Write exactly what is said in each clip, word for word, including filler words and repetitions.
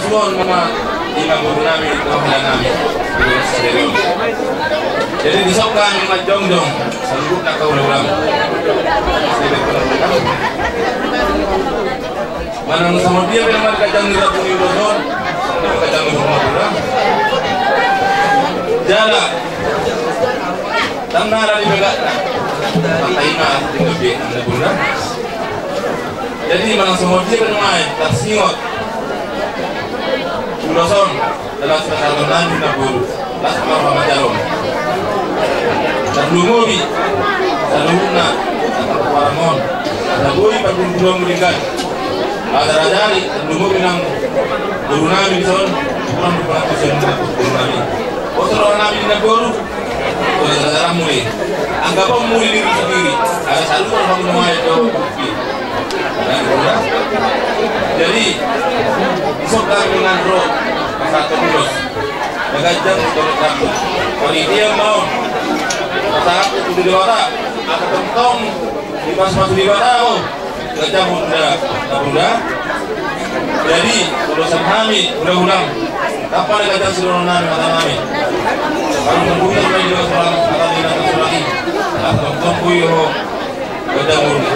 Tuan mama, ima boru nami, tuan hela nami. Jadi di son hami manjongjong, saluhutna angka hulahula. Manang songon dia pe na markajang ni rabu ni ulos on, markajang ni rabu ni ulos on. Jala. Tanggal di bela. Tanggal ima, tinggal di, tinggal di. Jadi manang songon dia pe nuaeng, tarsingot. Ulos on, adalah salah satu nami na boru. Las ma roha manjalo. Tarlumobi, saluhutna, saluhutna paramon. Tarlumobi parguru-gurumu denggan. Ada rajari, tarlumobi nang boru nami di son, kurang di pengatusan boru nami. Bosor roha nami di na boru, Udah terserah muli. Anggap aja muli diri sendiri. Ada satu orang kamu mau aja jawab. Jadi, isok kami dengan roh, pasal terus. Bagajang terus takut. Kalau dia mau, pasal aku udah dewasa, aku tentang di pas-pas dewasa, oh. Gajah muda, muda. Jadi, urusan kami, udah ulang. Kapan ada gajah sudah nami, mata nami? Kalau terbuka, main dua seorang, mata nami, mata seorang. Nah, tong-tong, kuyo, gajah muda.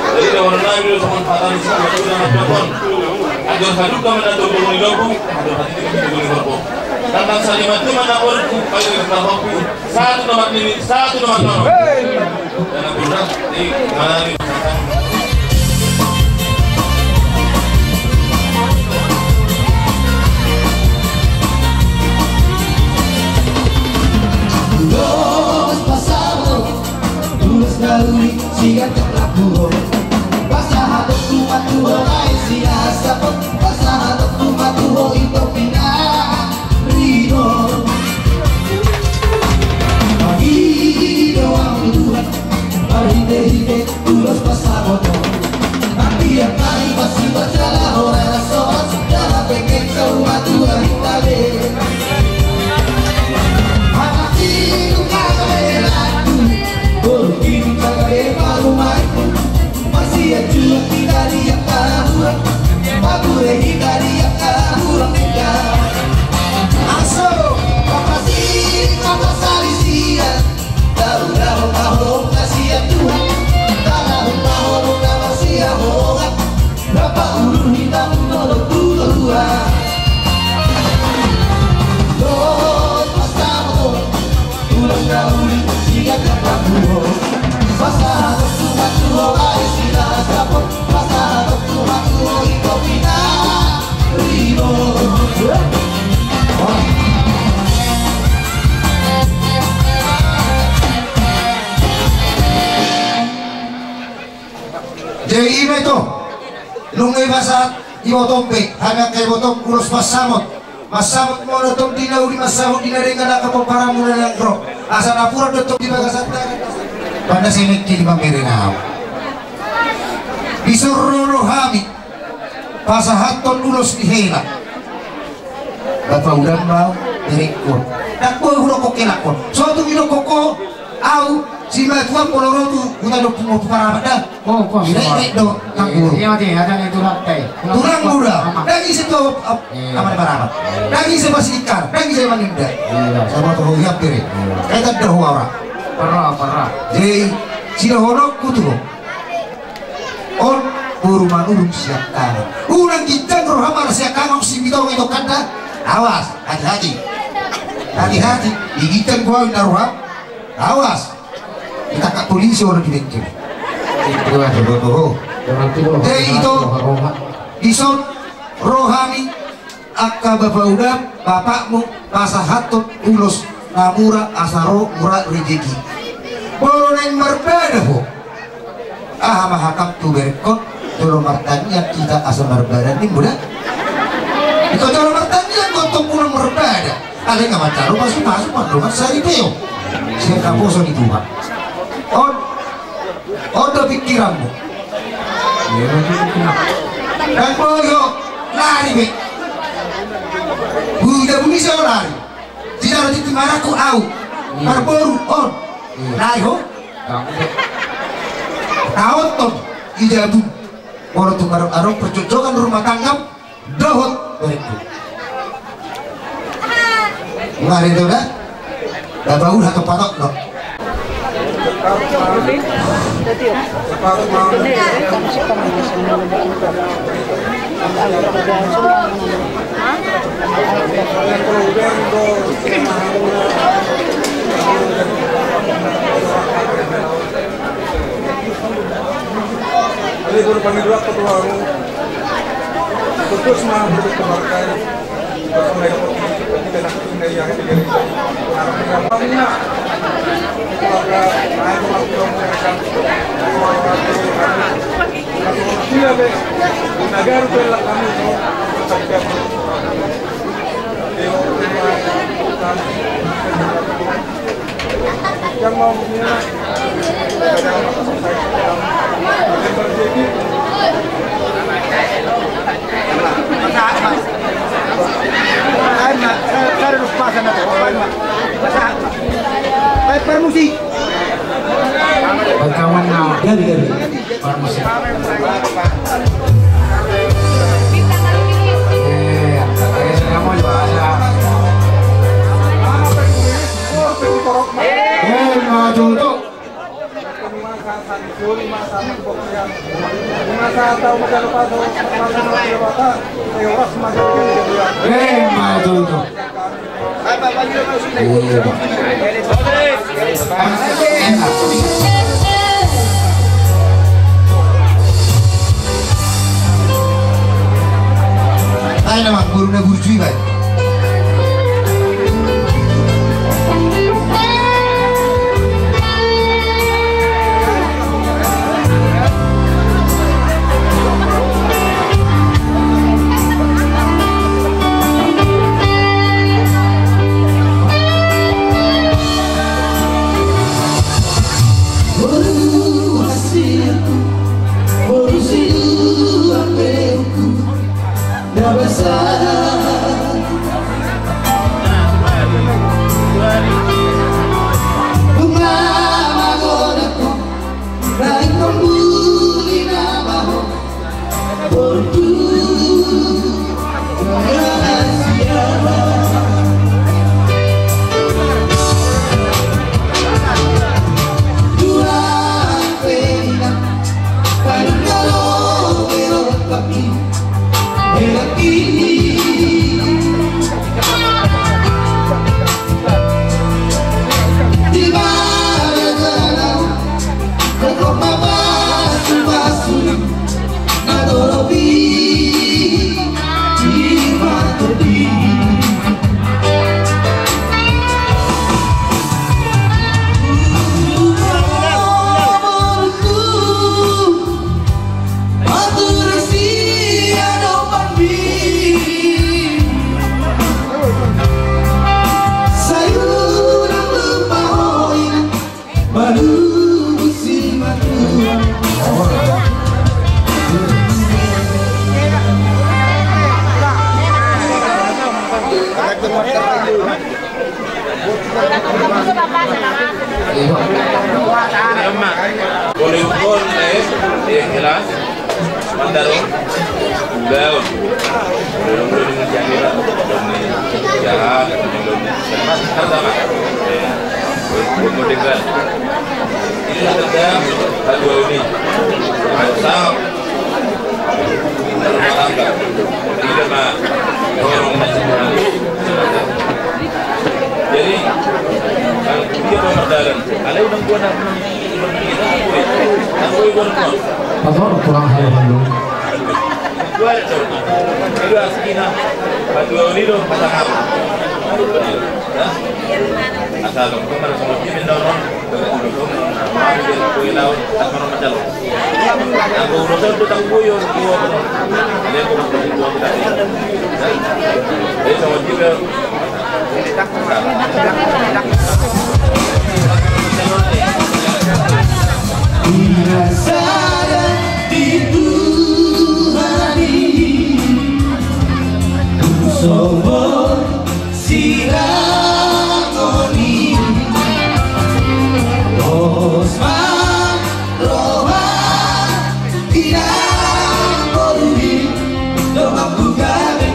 Jadi, udah ulang nami, udah sama mata nami, sama sudah, sama telepon. Ada satu kamu, ada turun di lobu, ada hati kita, kita turun di lobu. Tentang saling mati, mana aku, kayu di kopi. Satu nomor ini, satu nomor nomor. Ulos pasahaton, ulos na uli, sian jabu na puho. Pasahaton tu matuho, ai sian sapo. Pasahaton tu matuho, ito pina. Ridho. Pagi doang Tuhan, marhite-hite ulos pasahaton. Tapi yang tadi pasti berjalan orang soal segala pengen ke rumah Tuhan kita deh. Anak itu kagak beda lagu, boru ini kagak beda rumah itu. Masih aja kita di yang tahu, baru kita di yang tahu, ya. Aso, apa sih, apa sih, ya? Tahu, tahu, tahu, kasih ya Tuhan. Tahu, tahu, tahu, kasih ya Tuhan. Berapa ulun hitam, menurut dulu, Tuhan. Tuhan, pas kamu Ulos na uli, sian jabu na puho. Pasahaton tu matuho, ai sian sapo. Pasahaton tu matuho, ito pina. Ridho. Jadi ima ito. Nunga i pasahat ibotom pe, hami angka ibotom ulos pansamot. Mansamot ma on tong di na uli, mansamot di na denggan, angka pomparanmuna na naeng ro. Asa napuran do tong di bagasan tangan. Panda semek di mamere na au. Dison ro do hami pasahathon ulos ni hela. Bapa udan ma au, berekon. Ndang boi hudokkon hela on. So tung didokkon ho, au, simatua molo ro tu huta do pungu parapat da. Oh, kos. Rek, rek do, tanggul. Iya, iya, ada ni tulang tai. Tulang muda. Ndang ise tu, ap-, iya, apa ni parapat. Ndang ise pasikar, ndang ise manginda. Iya. Sama tu ho, iya, pere. Iya. Kita dah huara. Parah, parah. Jadi, sida honok kutu. On, boru manurung siangkangan. Unang ginjang roham ala siangkangan, si bitong itu kanda. Awas, hati-hati. Hati-hati. Di ginjang gua inda roham. Awas. Ditangkap polisi orang di bengkel. Itu lah, bodoh. Jadi itu, dison, rohami, angka bapa uda, bapakmu, pasahathon ulos na mura asa ro mura rejeki. Molo naeng marbada ho. Aha ma hatam tu berekon, jolo martanian hita asa marbada nimmu da. Ito jolo martanian, gontong muna marbada. Alai nga mancaro pasu-pasu mandongan saripeon. Sian haposo ni Tuhan. On, on do pikiranmu. Ndang boi ho lari be. Uda buni so lari. Tidak ada titik maraku au. Marboru on. Lari ho. Taon ton. Ida bun. Molo tu marok arok percocok rumah tangga. Dohot Mari tu da. Dapat udah tempat tok. Jadi, guru pangiduak ketua. Fokus mah, fokus ke partai. Fokus ke partai. Kita nak tunda yang tiga hari. Yang paling nak. Keluarga, naik keluarga mereka. Iya, be. Agar bela kami. Dewa, terima kasih. Permusik. Kawan, nah, jadi, jadi. Ai nama guru na burju iba. Boleh pun, eh, eh, jelas. Mandaro. Daun. Daun, daun ini jadi lah. Daun ini jahat. Daun ini sama. Eh, mau dengar. Ini ada dua ini. Sama. Jadi, kalau dia mau berdagang, kalau udah gua nak, nak gua, gua mau. Apa kurang hal-hal lu? Gua ada tuh. Itu aslinya. Batu ini dong, pasang apa? Ya? Asal dong, kemana sama dia, minta orang. Sirang on i, pos ma roha, inang boru i, donganku gabe.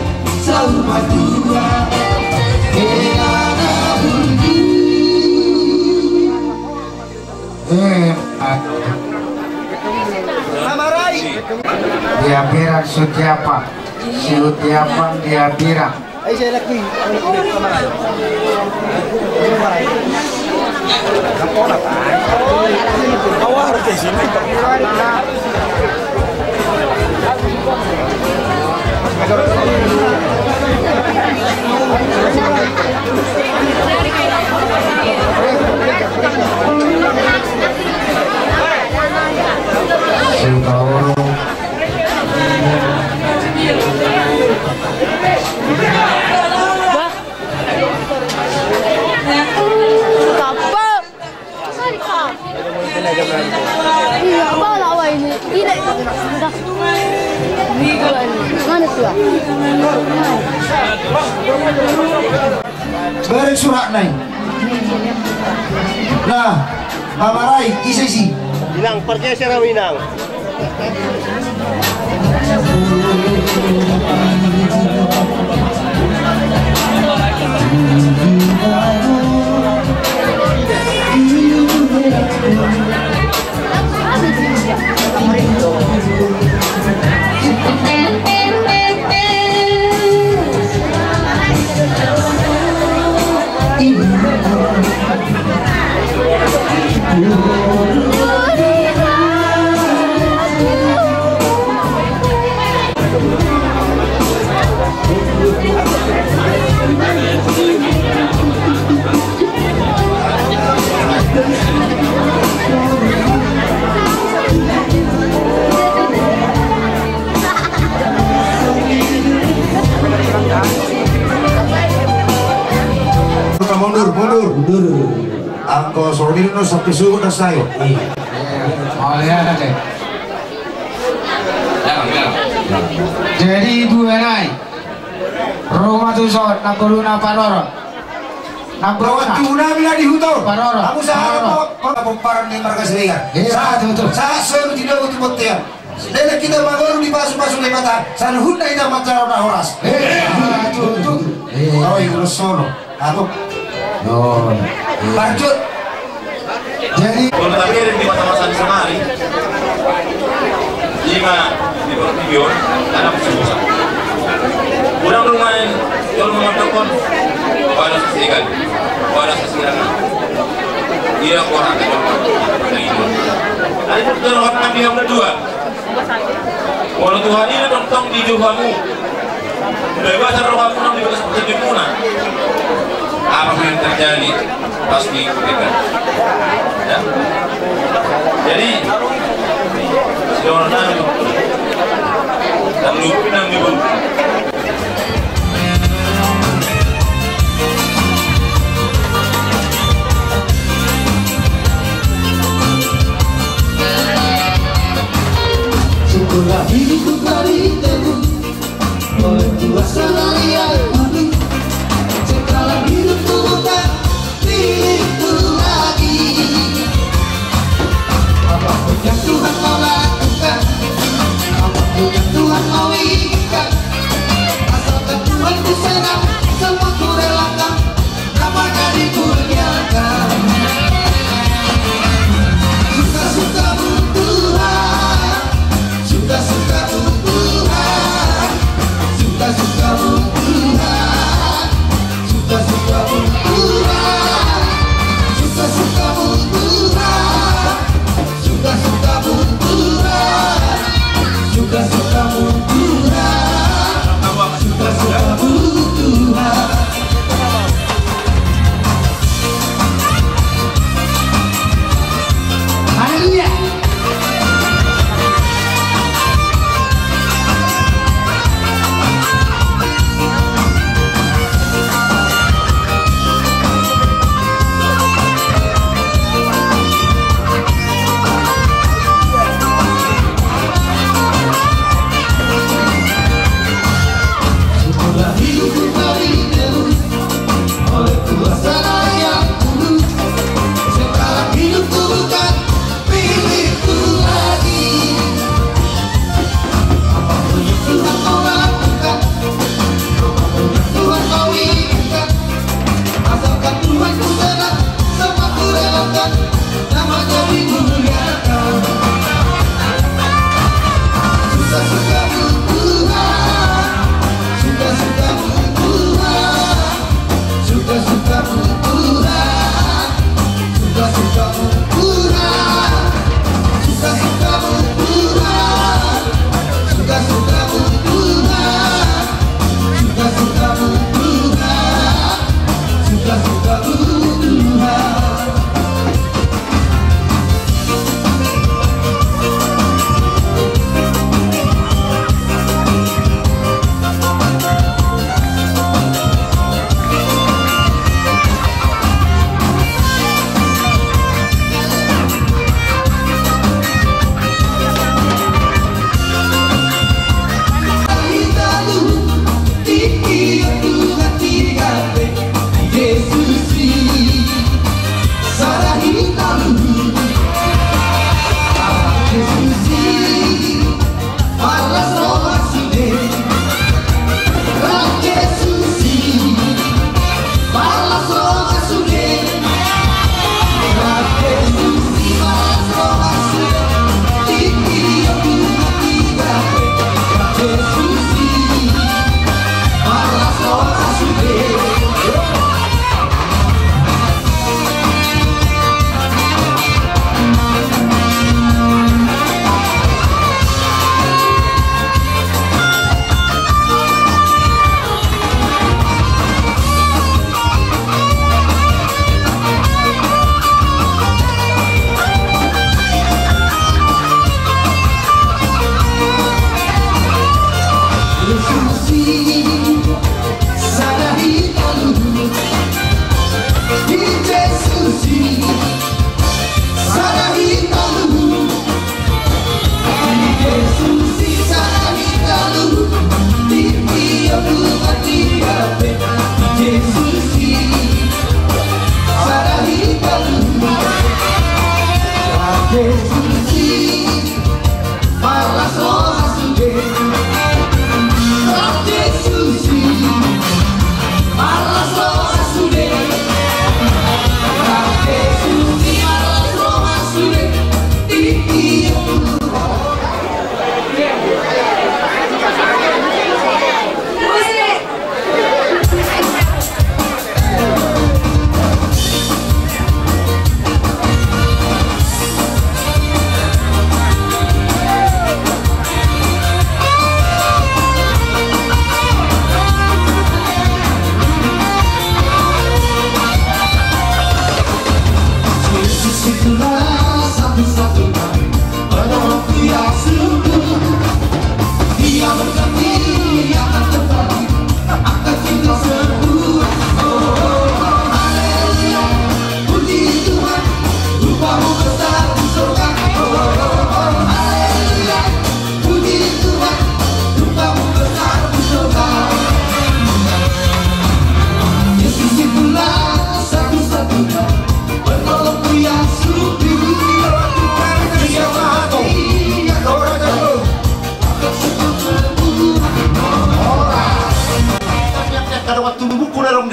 Di Ambirang Sutiapan, Sutiapan di Ambirang. Mana tuh? Bareng suratna i. Nah, Bamarai, ise isi? Inang, pargeser au, Inang. Mundur, mundur. Mundur. Anggo songon i do sampe suhut na sayo. Iya. Jadi dua nai. Ruma tu son, na boluna parorot. Na boluna. Tuna mina di hutor. Parorot. Aku sahat. Parorot. Pomparan ni marga Siregar. Iya, sahat, betul. Sahat solu tidak butuh botian. Leleng hita mangolu di pasupasu Debata, saluhutna hita manjalo na horas. Eh, betul, betul. Eh. Oi, terus sono. Aduh. Oh. Parjut. Jadi, kalau tak kirim di masa-masa di semari, lima di Portibion, tanam susah. Kurang lumayan, kalau mau makan, pada sesikan, pada sesikan. Iya, kurang. Nah, itu terhormat di yang kedua. Molo Tuhan i tongtong di jolo hamu, bebasan rohamuna di bagas petunjukmuna. Apa yang terjadi, pasti kita. Ya. Jadi, sidongan nami, dan lupi nami, Bang. Syukurlah hidupku telah diteguh oleh kuasa dari Yang Maha Tinggi. Sekarang hidupku bukan milikku lagi. Apapun yang Tuhan mau lakukan, apapun yang Tuhan mau izinkan, asalkan Tuhan ku senang, semua ku relakan, namanya dimuliakan. Suka-sukamu Tuhan, suka-sukamu Tuhan, suka-sukamu Tuhan. Suka-sukamu Tuhan, suka-sukamu Tuhan, suka-sukamu Tuhan, suka-sukamu Tuhan, suka-sukamu Tuhan.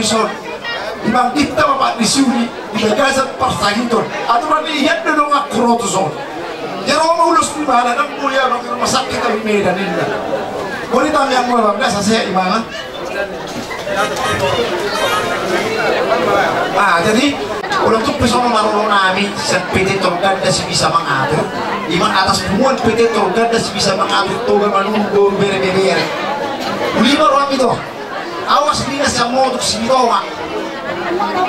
Dison, imang hita ma Pak di sini, di bagasan parsahiton. Aturan ni ian do dong aku roto son. Ia ro ma ulos ni bala, nang boya bang rumah sakit di Medan ini. Boleh tanya mau bang, dah saya imang. Ah, jadi, ulang tu pesono marolo nami, sian P T Torganda si bisa mangatur. Imang atas punguan P T Torganda si bisa mangatur, Toga Manurung, Boru, Bere, Bebere. Uli ma roham ito. Awas ninna sian Motuk Sibitonga.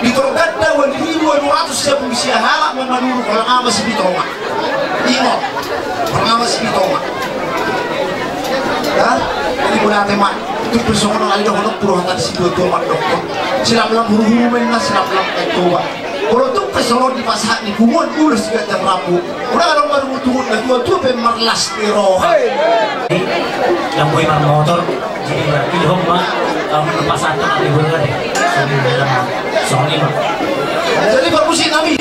Di Torganda ualu ribu ualu ratus sian Bulusia halak ma Manurung, holan ama Sibitonga. Ingot, holan ama Sibitonga. Ya, jadi mauliate ma. Tung pe songon on, ale dohononku do hata ni situa-tua mandok. Silamlam huru-huru ma inna, silamlam Toba. Molo tung pe songon on, dipasahat ni punguan ulos di ganjang rambu. Unang adong marungutungut, na tua-tua pe marlas ni roha. Ndang boi marmotor, jadi berarti dohot ma, kalau menurut pasangan, ada boleh ada. Songon i ma. Jadi, parmusik nami.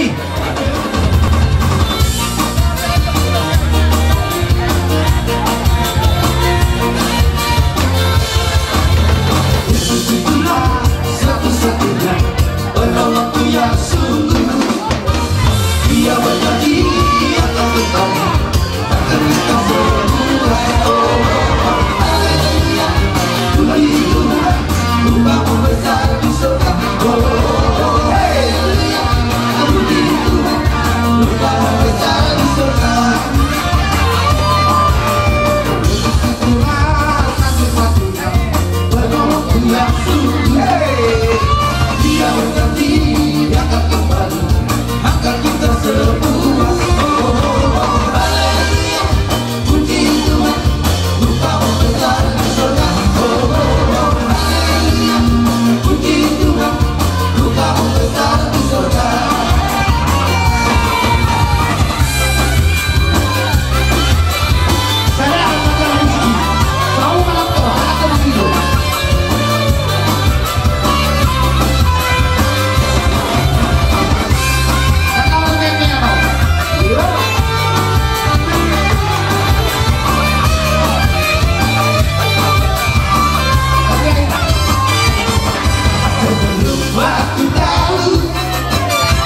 Itulah satu-satunya penolongku yang sungguh. Dia berjanji akan kembali.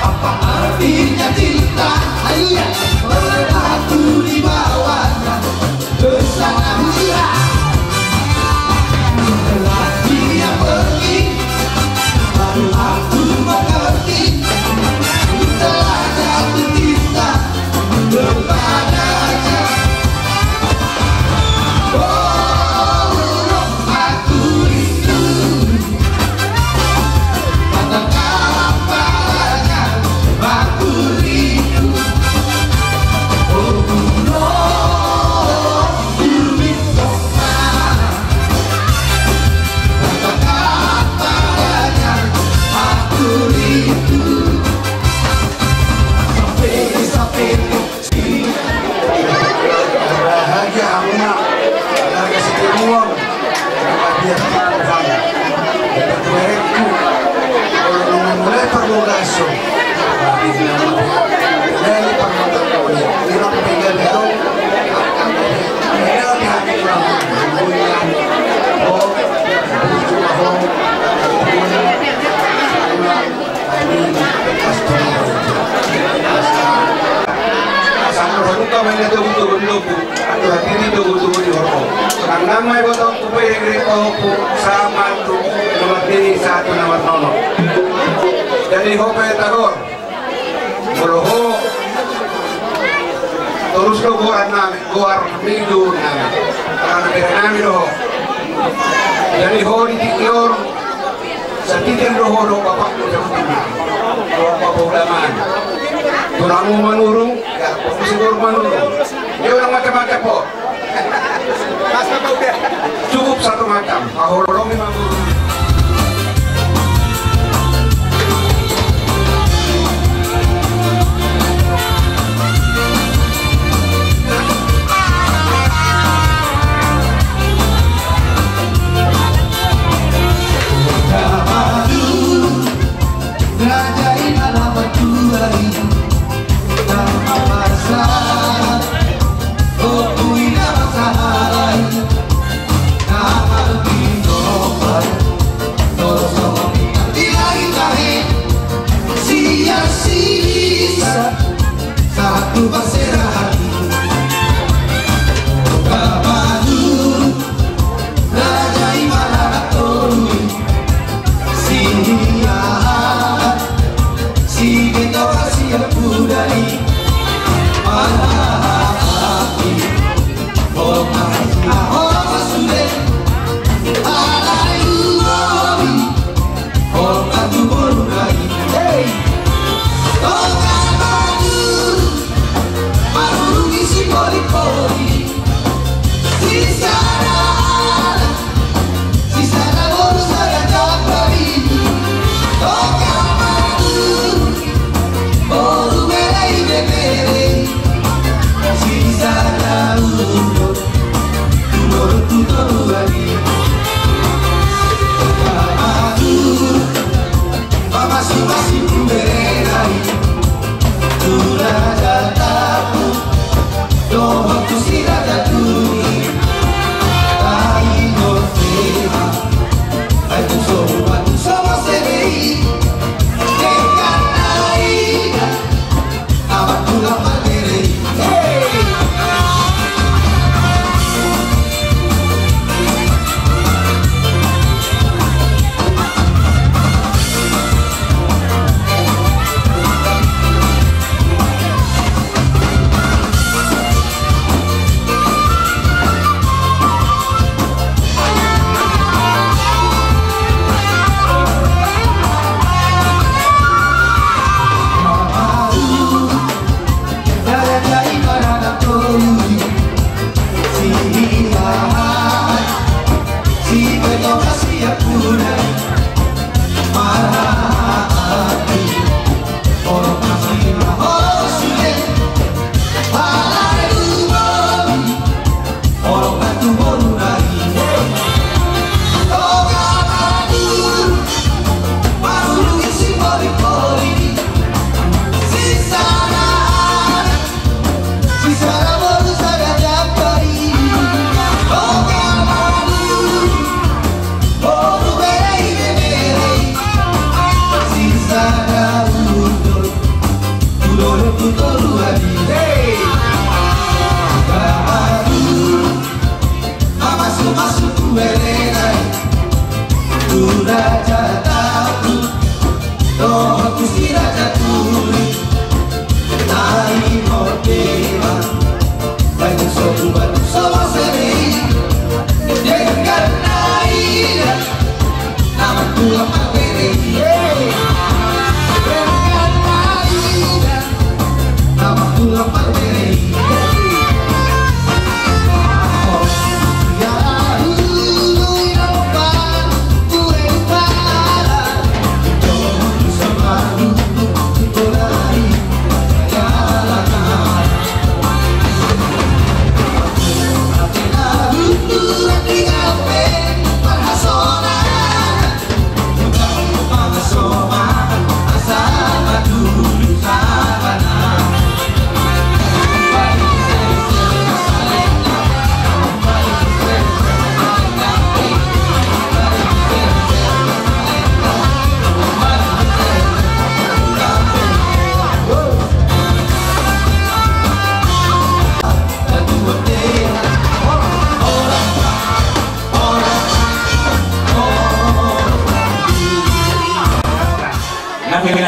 Apa artinya cinta? Ayo ya, berbatu di bawahnya. Setelah dia pergi, baru aku mengerti, ku telah jatuh cinta kepadanya. Oh, aku rindu. Bahagia hamuna, marga Sitiruon, bahagia Tuhan. Dapat merengku, kalau nunggu mulai perbogaso, dari nama, dari perbogaso, ini orang pegang itu, ini orang hati orang, oh, oh, oh. Sahat tu hamu ma inna togutogu ni lombu, sahat tu hatiti togutogu ni horbo. Nang na ma ibotoonku pairing-iring pahompu, sahat ma tu nomor dini, sahat tu nomor nono. Jadi ho pe tagor. Molo ho, torus do goar nami, goar ni do nami. Karena bere nami do ho. Jadi ho di tingki on, satitik do ho dohot bapakmu, satitik do ho bapa ulaman. Tulangmu Manurung, ya, pamusi goar Manurung. Dia orang macam-macam ho. Cukup satu macam. Paholongi ma guru.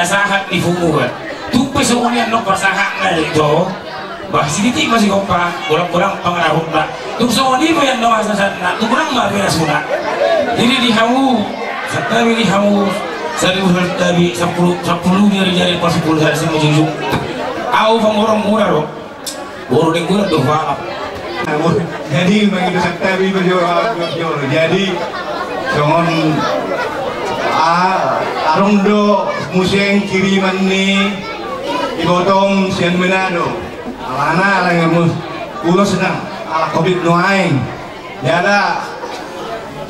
Sahat ni punguan. Tung pe songon i annon pasahatna i do. Bah, sititik ma sigompa, godang-godang pangarahutna. Tung songon i pe annon hasasahatna, tung godang ma pinasuna. Jadi di hamu, santabi di hamu, saribu santabi, sampulu, sampulu jari-jari, pasampulu sada simanjujung. Au pamborong muna do. Boru ni guru do paham. Jadi mangido santabi berjolo, berjolo. Jadi songon, ah, adong do muse kiriman ni ibotong sian Manado. Alana alai nga mus ulos nang ala covid nuaeng. Jala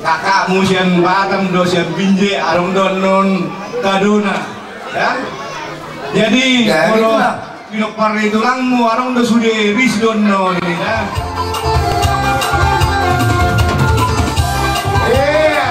kakakmu sian Batam do, sian Binjai, adong do annon kadona. Ya. Jadi, ya, molo itulah. Pinompar ni tulangmu, adong do sude ris do annon i, ya. Iya.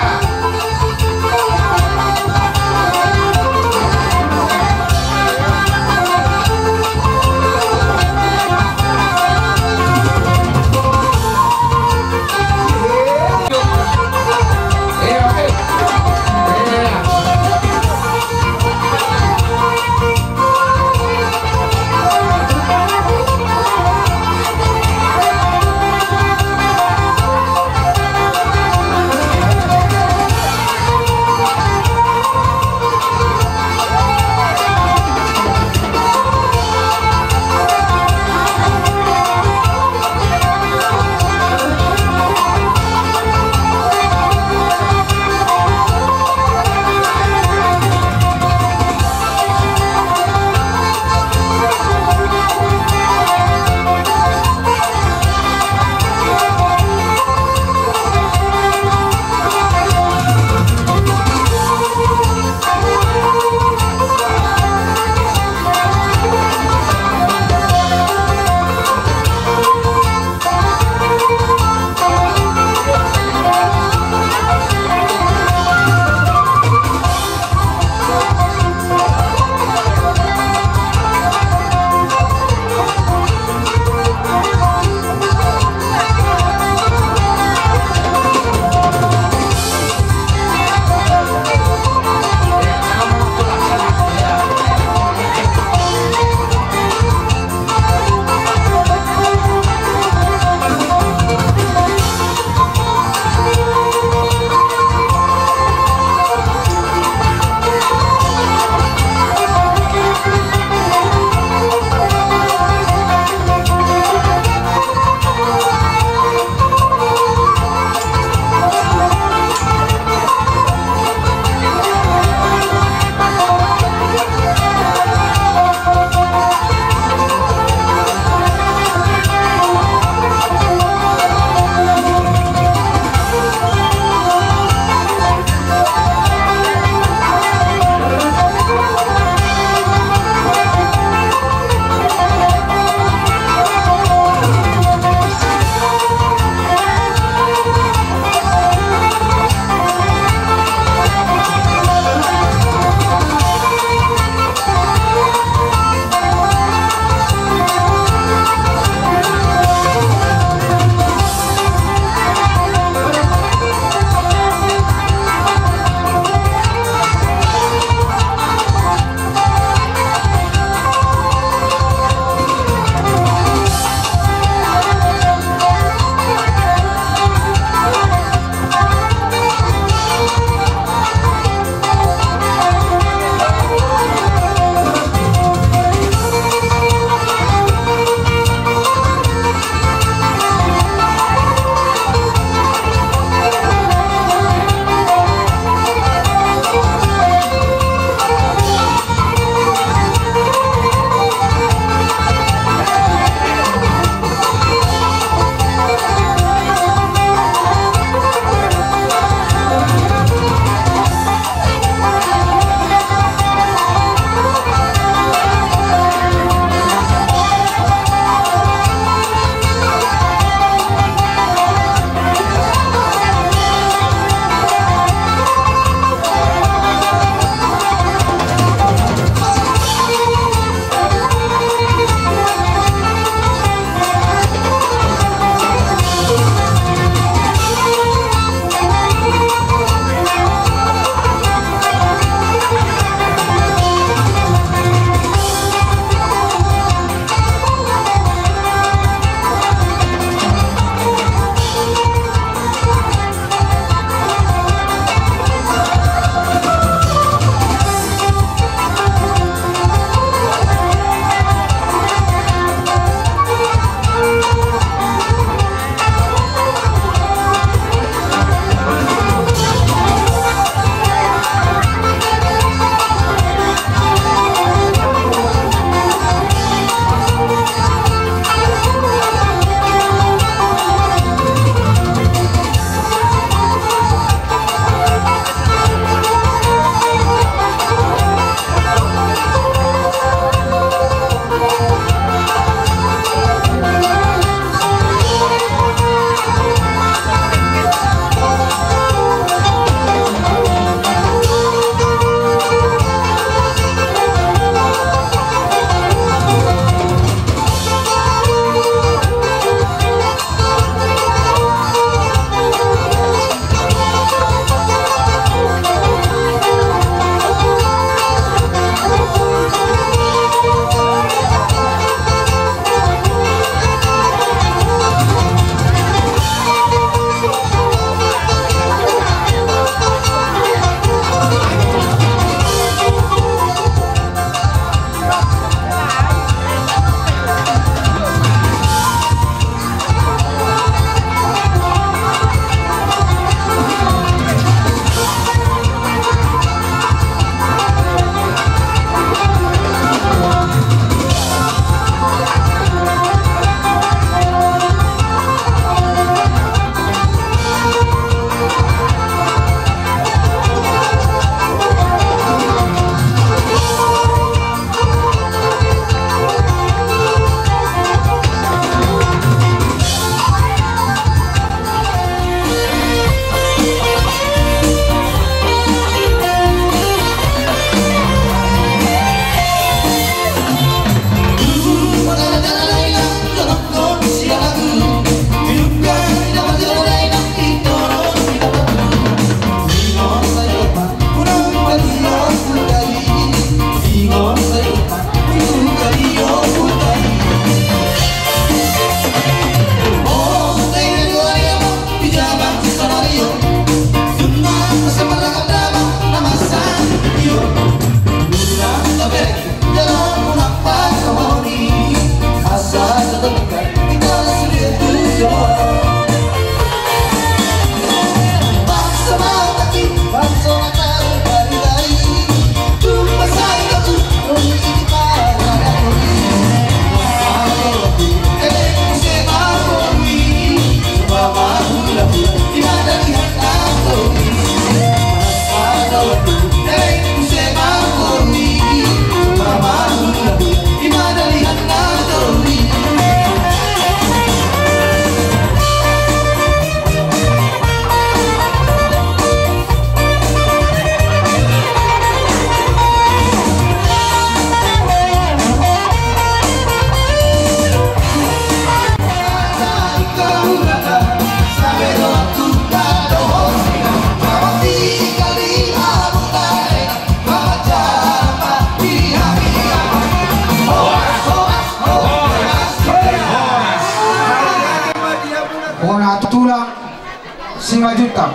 Simanjuntak.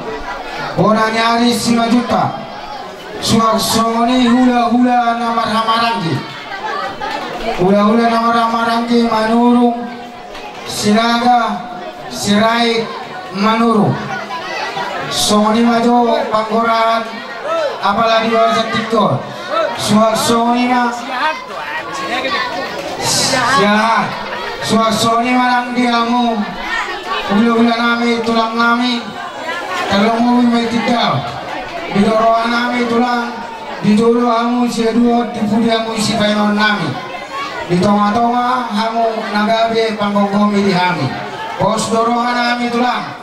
Bona ni ari Simanjuntak. Suang songon i hulahula na marhahamaranggi. Hulahula na marhahamaranggi Manurung, Sinaga, Sirait, Manurung. Songon i ma jo panggoraan apala di bagasan tingki on. Suang songon i ma Siahaan. Suang songon i ma nang di hamu hulahula nami, tulang nami. Tarlumobi ma di tingki on. Didok roha nami tulang, di jolo hamu siaduon, di pudi hamu sipaingaon nami. Di tongatonga hamu na gabe panggomgomi di hami. Pos do roha nami tulang.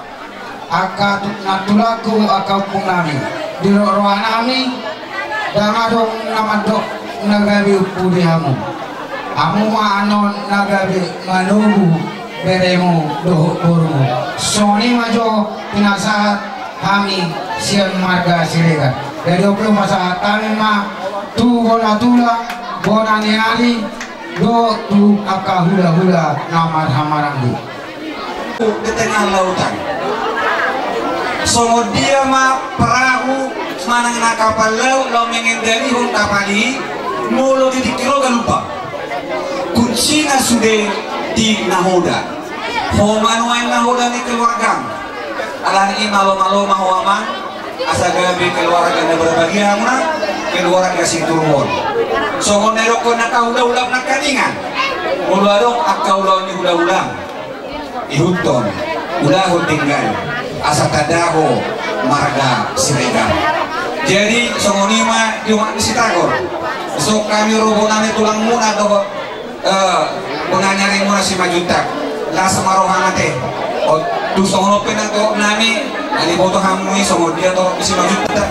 Angka tu-, nantulangku, angka ompung nami, didok roha nami, ndang adong na mandok na gabe ompu di hamu. Hamu ma annon na gabe manogu beremu dohot borumu. Songon i ma jo pinasahat hami sian marga Siregar. Jadi on pe hupasahat hami ma tu bona tulang, bona ni ari, dohot tu angka hulahula na marhahamaranggi. Di tengah lautan. Songon dia ma perahu manang na kapal laut laho mengendalihon kapal i, molo di tingki roha galupa. Kuncina sude di nahoda. Ho ma nuaeng nahoda ni keluargam. Alani i malomalo ma ho amang. Asa gabe keluarga na berbahagia hamuna, keluarga Situmorang. Songon na nidokkon angka hulahulam nangkiningan. Molo adong angka ulaon ni hulahulam, ihuthon, ulahon denggan, asa tanda ho marga Siregar. Jadi songon i ma di umat ni Sitagor. Songon hami robo nami tulangmuna dohot Eh, penganyarimuna Simanjuntak. Las ma rohana te. O, tu songon on pe nang dohot nami, na diboto hamu i songon dia dohot Simanjuntak.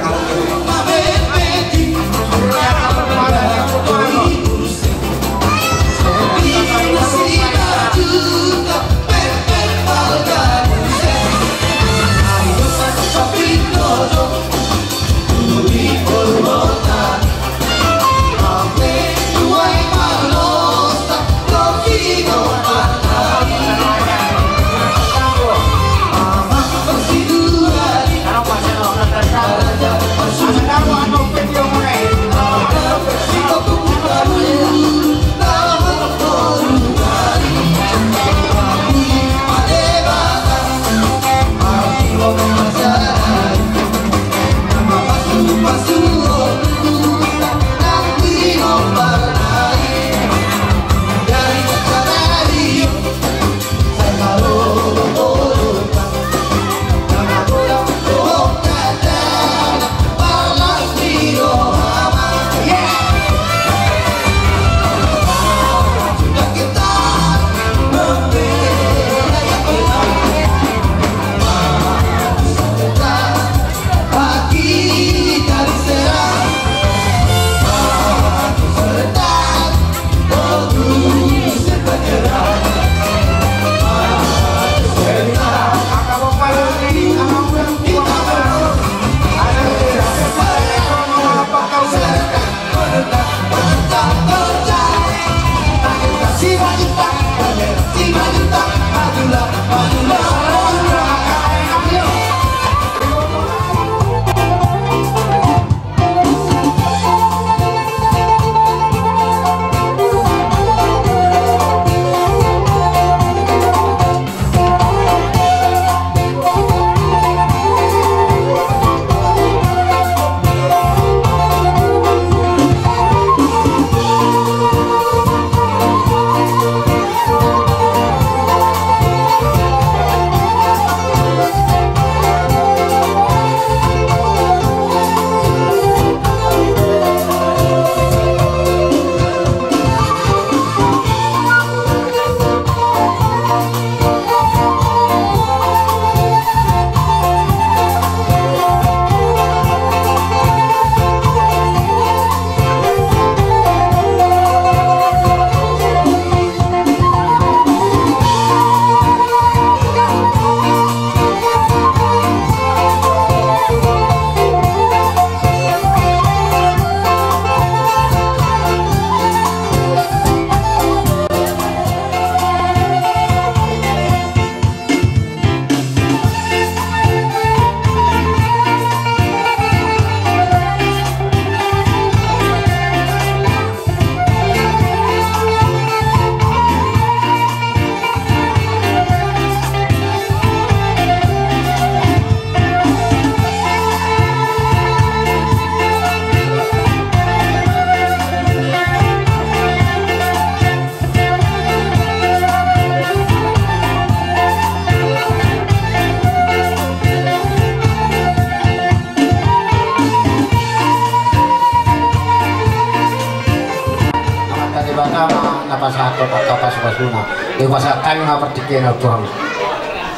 Tuna, dia pasahat hami ma partingkian on tu hamu.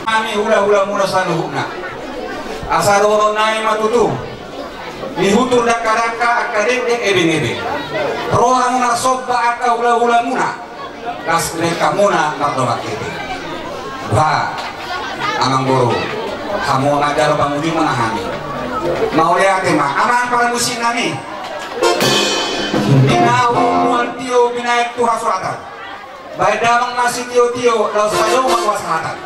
Hami hula-hulamuna saluhutna. Asa dohonon nami ma tutu, nihutur dangka-dangka angka dekdek ebeng-ebeng. Ro hamu marsomba angka hula-hulamuna, las dirangkamuna mardongan hebe. Bah, amangboru, hamu manjalo pangudimuna hami. Mauliate ma, amang parmusik nami. Di na ummuan tio binaen tu hasuatan. Baen damang ma sitio-tio, laos sajo ma tu hasahatan.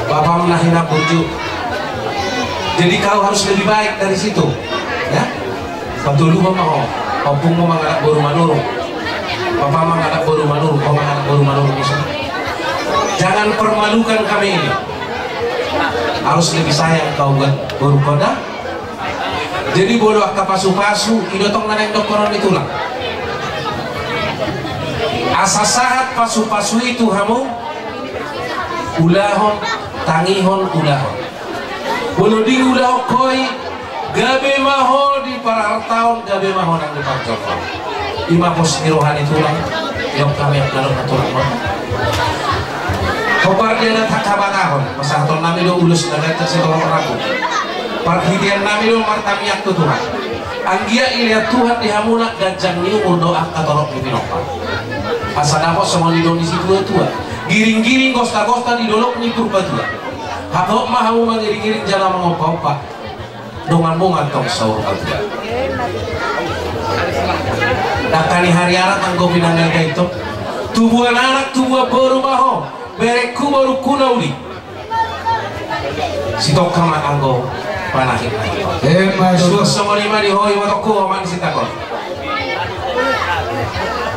Bapam na hinaburju. Jadi kau harus lebih baik dari situ, ya. Patoluhon ma ho, ompungmu mangalap boru Manurung. Bapa mangalap boru Manurung, ho mangalap boru Manurung bisa. Jangan permalukan kami ini. Harus lebih sayang kau buat boru koda. Jadi molo angka pasu-pasu, i do tong na naeng dohonon ni tulang. Asa sahat pasu-pasu i tu hamu, ulahon, tangihon, ulahon. Molo diulahon ho i, gabe ma ho di parhartaon, gabe ma ho nang di parjolo. I ma pos ni roha ni tulang, iok hami angka dongan tulang ma. Hombar dia na tangkabatahon, pasahaton nami do ulos na ganjang sitorop rabu. Parhitean nami do martangiang tu Tuhan. Anggiat dilehon Tuhan di hamuna ganjang ni umur do angka torop ni pinompar. Asa dapot songon nidok ni situa-tua. Giring-giring gosta-gosta di dolok ni Purbatua. Hatop ma hamu mangiring-iring jala mangompa-ompa. Donganmu ma antong saur matua. Dangka ni hariara anggo pinangalga i tong. Tubuan anak, tubuan boru ma ho. Berengku borungku na uli. Sitongka ma anggo panahit. Emma tutu. Songon i ma di ho ibotongku, amang sitangkon.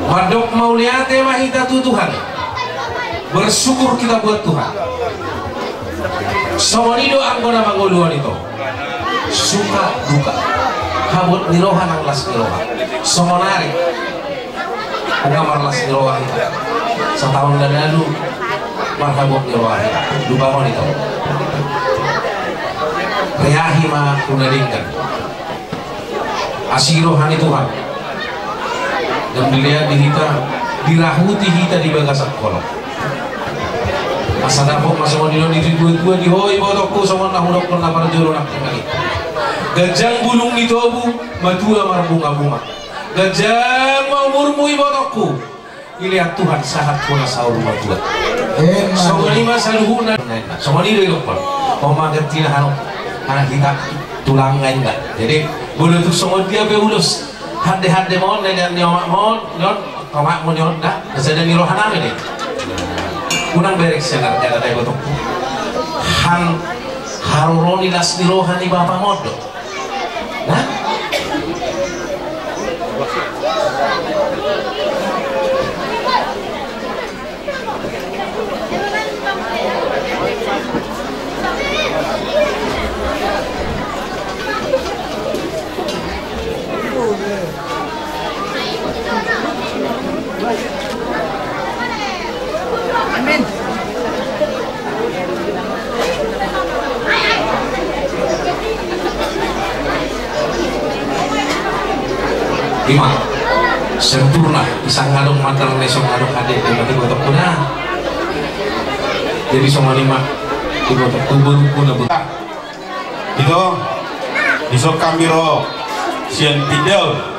Mandok mauliate ma hita tu Tuhan. Bersyukur kita buat Tuhan. Songon i do anggo na mangolu on ito. Suka duka. Habot ni roha nang las ni roha. Songon ari. Unang marlas ni roha hita. Sataon na lalu marhabot ni roha hita. Lupa ma ito. Reahi ma tu na denggan. Asi roha ni Tuhan. Jala dilehon di hita, dirahuti hita di bagasan holong. Asa dapot ma songon nidok ni situa-tua di ho ibotongku songon na hudokkon na parjolo nangkin nai. Ganjang bulung ni tobu, matua marbunga-bunga. Ganjang ma umurmu ibotongku. Dilehon Tuhan sahat hona saur matua. Emma. Songon i ma saluhutna. Songon i do idokkon. Oma gantina hano. Anak hita tulang inda. Jadi molo tung songon dia pe ulos. Hande-hande ma on, na nian ni omakmu on, ni on, omakmu ni on da. Sada ni roha nami do i. Unang bereng sian arga da ibotongku. Hang haroro ni las ni roha ni bapam on do. Amin. Ima sempurna, isang adong mantar na isang adong hade, dan nanti botok kuna. Jadi songon i ma, di botok kubur kuna botok. Ito, dison hami ro sian Tindaon.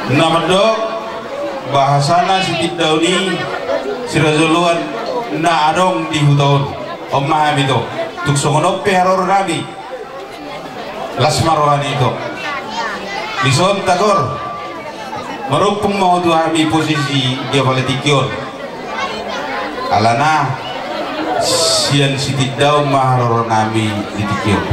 Na mandok bahasana si Tindaon i sirajoloan na adong di huta on. On ma hami ito. Tung songon on pe haroro nami. Las ma roha ni ito. Dison tagor. Marumpung ma ho tu hami posisi di apala tingki on. Alana sian si Tindaon ma haroro nami di tingki on.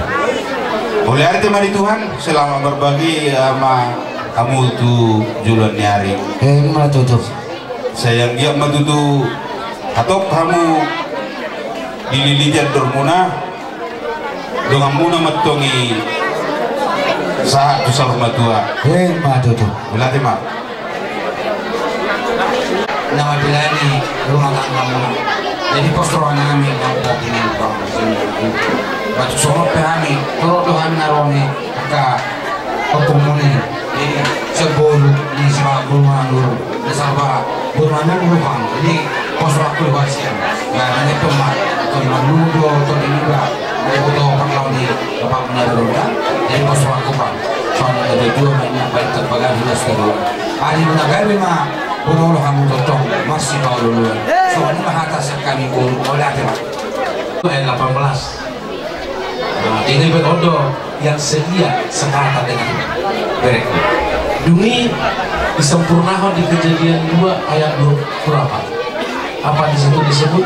Mauliate ma di Tuhan, selamat berbagi ama hamu tu joloan ni ari. Emma tutu. Sai anggiat ma tutu hatop hamu dililiti andormuna. Donganmuna mantong i Sahat tu saur matua. Emma tutu. Mauliate ma. Na mambelani rumah tanggamuna. Jadi pos rohanami nang tati nang bang. Batu songon pe hami, torop do hami na ro ni angka ompungmuna i. Jadi sian boru ni si Boru Manurung, na saba Boru Manurung do hami. Jadi pos rohangku di bagasan. Nah, nang itu ma, Boru Manurung do, Boru Manurung do. Jadi boto panglawan ni bapakmuna do. Jadi pos rohangku bang. Songon na dua ma i, baik terbagai jelas kedua. Ari na gabe ma, boru hamu tongtong marsipaolo-oloan. Songon i ma hata sian hami boru, mauliate ma. Ayat delapan belas. Nah, ini berkodo yang sedia sekata dengan berek. Dung i disempurnahon di Kejadian dua ayat dua puluh delapan. Apa di situ disebut?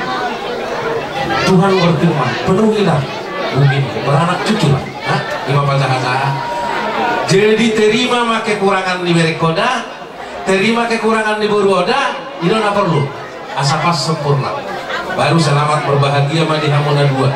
Tuhan berfirman, "Penuhilah bumi ini beranak cucu." Hah? Ima panjaha-jaha. Jadi terima ma kekurangan ni berek on da, terima kekurangan ni boru on da, i do na porlu. Asa pas sempurna. Baru selamat berbahagia ma di hamu na dua.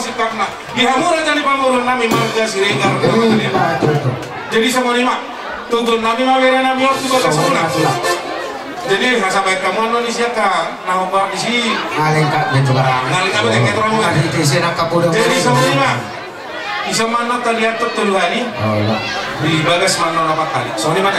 Singkatna, di hamu raja ni pamoruon nami marga Siregar. Jadi songon i ma, tutu nami ma bere nami on tu bagas muna. Jadi asa baen hamu annon di si angka na hombar disi. Ngalengka be tu barang. Ngalengka be tu barang. Jadi songon i ma. Isa ma annon taliat tu tolu hali. Di bagas ma annon opat hali. Songon i ma.